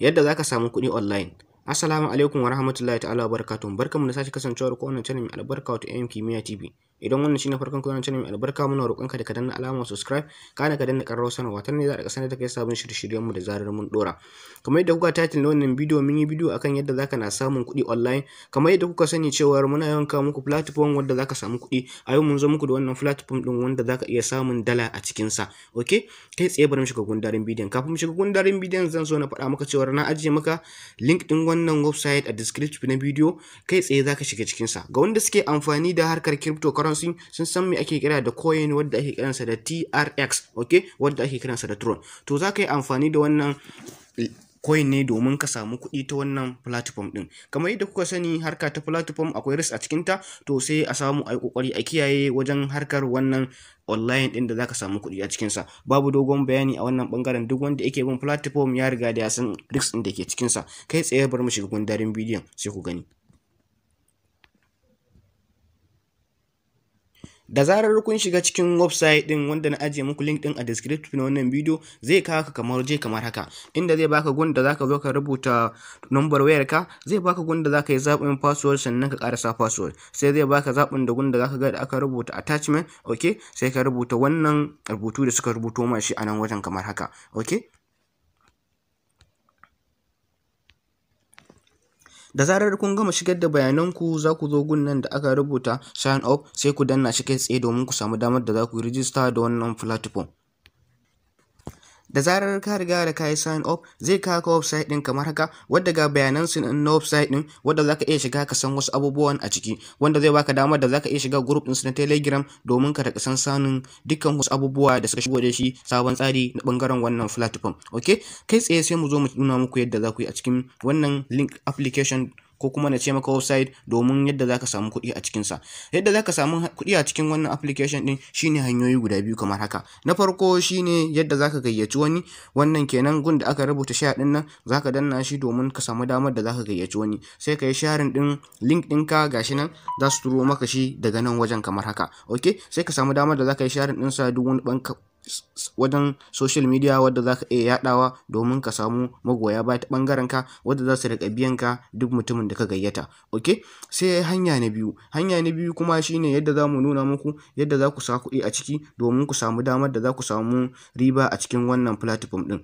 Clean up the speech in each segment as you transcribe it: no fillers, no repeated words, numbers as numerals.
Yadda za ka samu kuɗi online. Assalamu alaikum wa rahmatullahi ta'ala wa barakatuhu. Barkanmu da sake kasancewa da ku wannan channel mai albarka, wato AM Kimiyya TV. Idan wannan shine farkon ku wannan channel mai albarka, muna roƙonka da ka danna alamar subscribe, kana ka danna ƙararrawar sanarwa, ta ne za a sanar da kai sabon shirye-shiryenmu da zarar mun ɗora. Kamar yadda kuka title na wannan bidiyo, mun yi bidiyo akan yadda zaka na samun kuɗi online. Kamar yadda kuka sani cewa muna yawan kawo muku platform wanda zaka samu kuɗi. A yau mun zo muku da wannan platform ɗin wanda zaka iya samun dala a cikin sa. Okay? Kai tsaye bari mu shiga gundarin bidiyon. Kafin mu shiga gundarin bidiyon, zan so na faɗa maka cewa na ajiye maka link ɗin wannan website a description na bidiyo, kai tsaye zaka shiga cikin sa. Ga wanda suke amfani da harkar cryptocurrency, sun san me ake kira da coin wanda ake kiransa da TRX, okay? Wanda ake kiransa da Tron. To, zaka yi amfani da wannan coin ne domin ka samu kuɗi ta wannan platform ɗin. Kamar yadda kuka sani, harka ta platform akwai risk a cikinta, to sai a samu a yi ƙoƙari a kiyaye wajen harkar wannan online ɗin da zaka samu kuɗi a cikinsa. Babu dogon bayani a wannan ɓangaren, duk wanda yake bin platform ya riga da ya san risk ɗin da ke cikinsa. Kai tsaye bari mu shiga gundarin bidiyon sai ku gani. Da zarar kun shiga cikin website din wanda na ajiye muku link din a description na wannan bidiyo, zai kawo ka kamar je kamar haka, inda zai baka gun da zaka zo ka rubuta number wayar ka, zai baka gun da zaka yi zaɓin password, sannan ka ƙarasa password, sai zai baka zaɓin da gun da zaka ga da aka rubuta attachment, okay? Sai ka rubuta wannan rubutu da suka rubuto ma shi a nan wajen kamar haka, okay? Da zarar kun gama shigar da bayananku, za ku zo gun nan da aka rubuta sign up, sai ku danna shi kai tsaye domin ku samu damar da za ku yi rijista da wannan platform. Da zarar ka riga da ka yi sign up, zai kawo ka website din kamar haka, wadda ga bayanan su na website din, wadda zaka iya shiga ka san wasu abubuwan a ciki, wanda zai baka damar da zaka iya shiga group din su na Telegram domin ka rika san sanin dukkan wasu abubuwa da suka shigo da shi sabon tsari na bangaren wannan platform. Okay, kai tsaye sai mu zo mu nuna muku yadda za ku yi a cikin wannan link application, ko kuma na ce maka website, domin yadda zaka samu kuɗi a cikinsa. Yadda zaka samu kuɗi a cikin wannan application ɗin shine hanyoyi guda biyu kamar haka. Na farko shine yadda zaka gayyaci wani. Wannan kenan, gun da aka rubuta share ɗin nan, zaka danna shi domin ka samu damar da zaka gayyaci wani. Sai ka yi sharing ɗin link ɗinka, gashi nan za su turo maka shi daga nan wajen kamar haka. Okay, sai ka samu damar da zaka yi sharing ɗinsa duk wani wajen social media wadda za ka iya yaɗawa domin ka samu magoya baya ta ɓangaren ka, wadda za su riƙa biyan ka duk mutumin da ka gayyata. Ok, sai hanya na biyu. Hanya na biyu kuma shine yadda za mu nuna muku yadda za ku sa kuɗi a ciki domin ku samu damar da za ku samu riba a cikin wannan platform ɗin.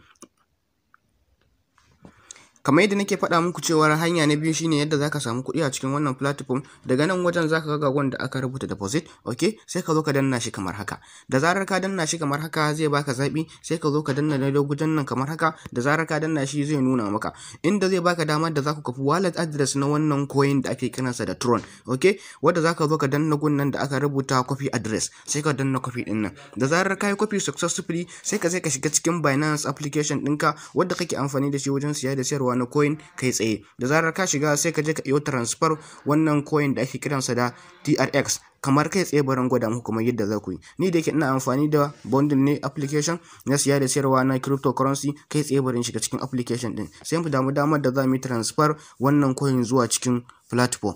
Kamar yadda nake faɗa muku cewa hanya na biyu shine yadda zaka samu kuɗi a cikin wannan platform. Daga nan wajen zaka ga wanda aka rubuta deposit, okay? Sai ka zo ka danna shi kamar haka. Da zarar ka danna shi kamar haka, zai baka zaɓi, sai ka zo ka danna na gujen nan kamar haka. Da zarar ka danna shi, zai nuna maka inda zai baka damar da zaku kafi wallet address na wannan coin da ake kiransa da Tron, okay? Wanda zaka zo ka danna gun nan da aka rubuta copy address, sai ka danna copy din nan. Da zarar ka yi copy successfully, sai ka shiga cikin Binance application ɗinka wanda kake amfani da shi wajen siya da sayarwa na coin kai tsaye. Da zarar ka shiga, sai ka je ka iyo transfer wannan coin da ake kiransa da TRX kamar kai tsaye. Baran gwada muku kamar yadda za ku yi. Ni da yake ina amfani da bundle ne, application na siya da sayarwa na cryptocurrency, kai tsaye barin shiga cikin application din, sai mu damu damar da za mu yi transfer wannan coin zuwa cikin platform.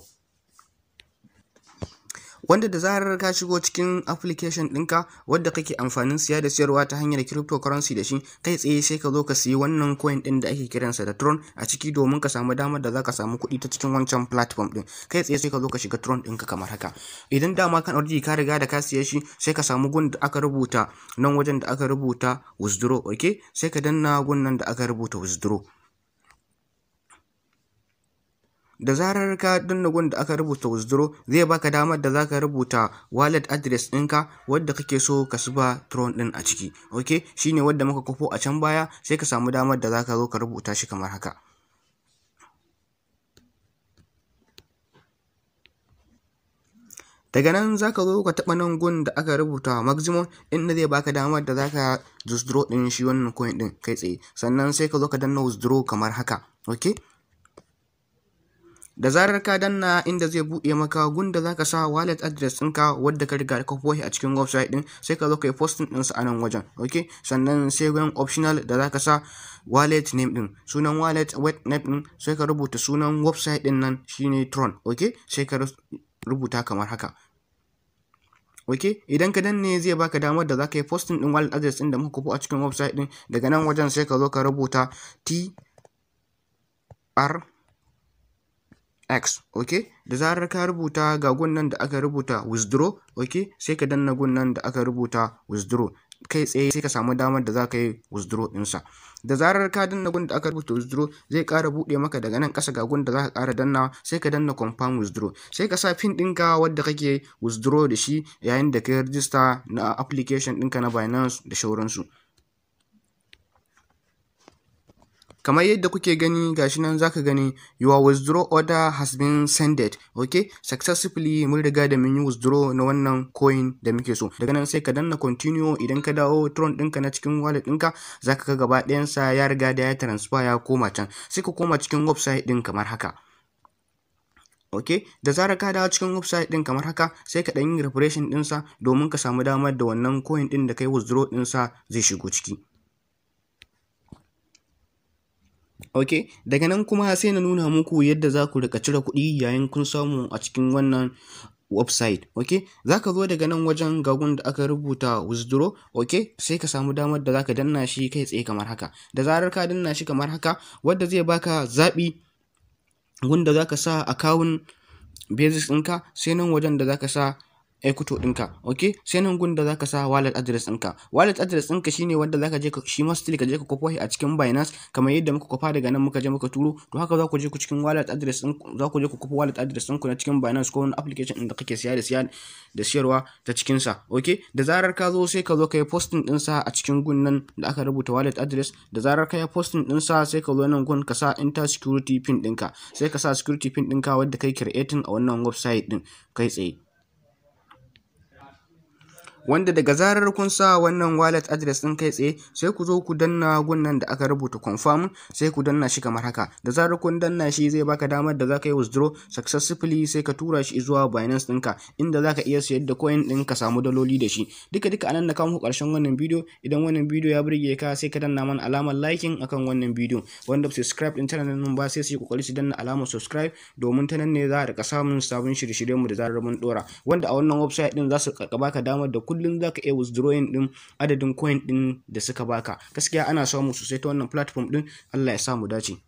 Wanda da zarar ka shigo cikin application ɗinka wadda kake amfanin siya da siyarwa ta hanyar cryptocurrency da shi, kai tsaye sai ka zo ka siyi wannan coin ɗin da ake kiransa da Tron a ciki domin ka samu damar da za ka samu kuɗi ta cikin wancan platform ɗin. Kai tsaye sai ka zo ka shiga Tron ɗinka kamar haka. Idan dama kan already ka riga da ka siye shi, sai ka samu gun da aka rubuta nan wajen da aka rubuta withdraw, okay? Sai ka danna gun nan da aka rubuta withdraw. Da zarar ka danna gun da aka rubuta withdraw, zai baka damar da zaka rubuta wallet address ɗinka wadda kake so ka zuba Tron ɗin a ciki, okay? Shine wadda muka kwafo a can baya. Sai ka samu damar da zaka zo ka rubuta shi kamar haka. Daga nan zaka zo ka taɓa nan gun da aka rubuta maximum, inda zai baka damar da zaka withdraw ɗin shi wannan coin ɗin kai tsaye. Sannan sai ka zo ka danna withdraw kamar haka, okay? Da zarar ka danna, inda zai buɗe maka gunda zaka sa wallet address ɗinka wadda ka riga ka a cikin website ɗin, sai ka zo ka yi posting ɗinsa a nan wajen, okay? Sannan sai wajen optional da zaka sa wallet name ɗin, sunan wallet name ɗin, sai ka rubuta sunan website ɗin nan, shine Tron, okay? Sai ka rubuta kamar haka. Ok, idan ka danne, zai baka damar da zaka yi posting din wallet address din da muka kwafo a cikin website din. Daga nan wajen sai ka zo ka rubuta T R X. Ok, da zarar ka rubuta, ga gun nan da aka rubuta "withdraw". Ok, sai ka danna gun nan da aka rubuta "withdraw" kai tsaye, sai ka samu damar da za ka yi withdraw ɗinsa. Da zarar ka danna gun da aka rubuta "withdraw", zai ƙara buɗe maka daga nan ƙasa. Ga gun da za ka ƙara danna, sai ka danna "confirm withdraw". Sai ka sa PIN ɗinka wadda kake withdraw da shi yayin da ka yi register na application ɗinka na Binance da shauransu. Kamar yadda kuke gani, gashi nan zaka gani "Your withdraw order has been sended". Okay, successfully mun riga da mun yi withdraw na wannan coin da muke so. Daga nan sai ka danna "continue". Idan ka dawo Tron ɗinka na cikin wallet ɗinka, zaka ga gaba ɗayansa ya riga da ya transfer ya koma can. Sai ka koma cikin website ɗin kamar haka. Ok, da zarar ka dawo cikin website ɗin kamar haka, sai ka ɗan yi refreshing ɗinsa domin ka samu damar da wannan coin ɗin da kai withdraw ɗinsa zai shigo ciki. Ok, daga nan kuma sai na nuna muku yadda za ku riƙa cire kuɗi yayin kun samu a cikin wannan website. Ok, za ka zo daga nan wajen, ga gun da aka rubuta "withdraw". Ok, sai ka samu damar da za ka danna shi kai tsaye kamar haka. Da zarar ka danna shi kamar haka, wadda zai baka zaɓi wanda za ka sa account basics ɗinka, sai nan wajen da za ka sa Equito ɗinka. Ok, sai nan gun da zaka sa wallet address ɗinka. Wallet address ɗinka shine wanda zaka je ka shi ma still ka je ka kwafo shi a cikin Binance, kamar yadda muka kwafa daga nan muka je muka turo. To, haka za ku je ku cikin wallet address ɗin, za ku je ku kwafa wallet address ɗinku na cikin Binance ko wani application ɗin da kake siya da siyarwa ta cikin sa. Ok, da zarar ka zo, sai ka zo ka yi pasting ɗinsa a cikin gun nan da aka rubuta "wallet address". Da zarar ka yi pasting ɗinsa, sai ka zo nan gun ka sa "enter security pin" ɗinka. Sai ka sa security pin ɗinka wadda kai creating a wannan website ɗin kai tsaye. Wanda daga zarar kun sa wannan wallet address ɗin kai tsaye, sai ku zo ku danna gun nan da aka rubuta "confirm". Sai ku danna shi kamar haka. Da zarar kun danna shi, zai baka damar da zaka yi withdraw successfully, sai ka tura shi zuwa Binance ɗinka, inda zaka iya sayar da coin ɗin ka samu daloli da shi. Duka duka anan na kawo muku ƙarshen wannan bidiyo. Idan wannan bidiyo ya burge ka, sai ka danna mana alamar liking akan wannan bidiyo. Wanda subscribe ɗin channel nan ba, sai su yi kokari su danna alamar subscribe, domin ta nan ne za a rika samun sabon shirye-shiryen mu da zarar mun dora. Wanda a wannan website ɗin za su baka damar da kullum za ka iya withdrawing din adadin coin din da suka baka. Gaskiya ana samu sosai ta wannan platform din. Allah ya sa mu dace.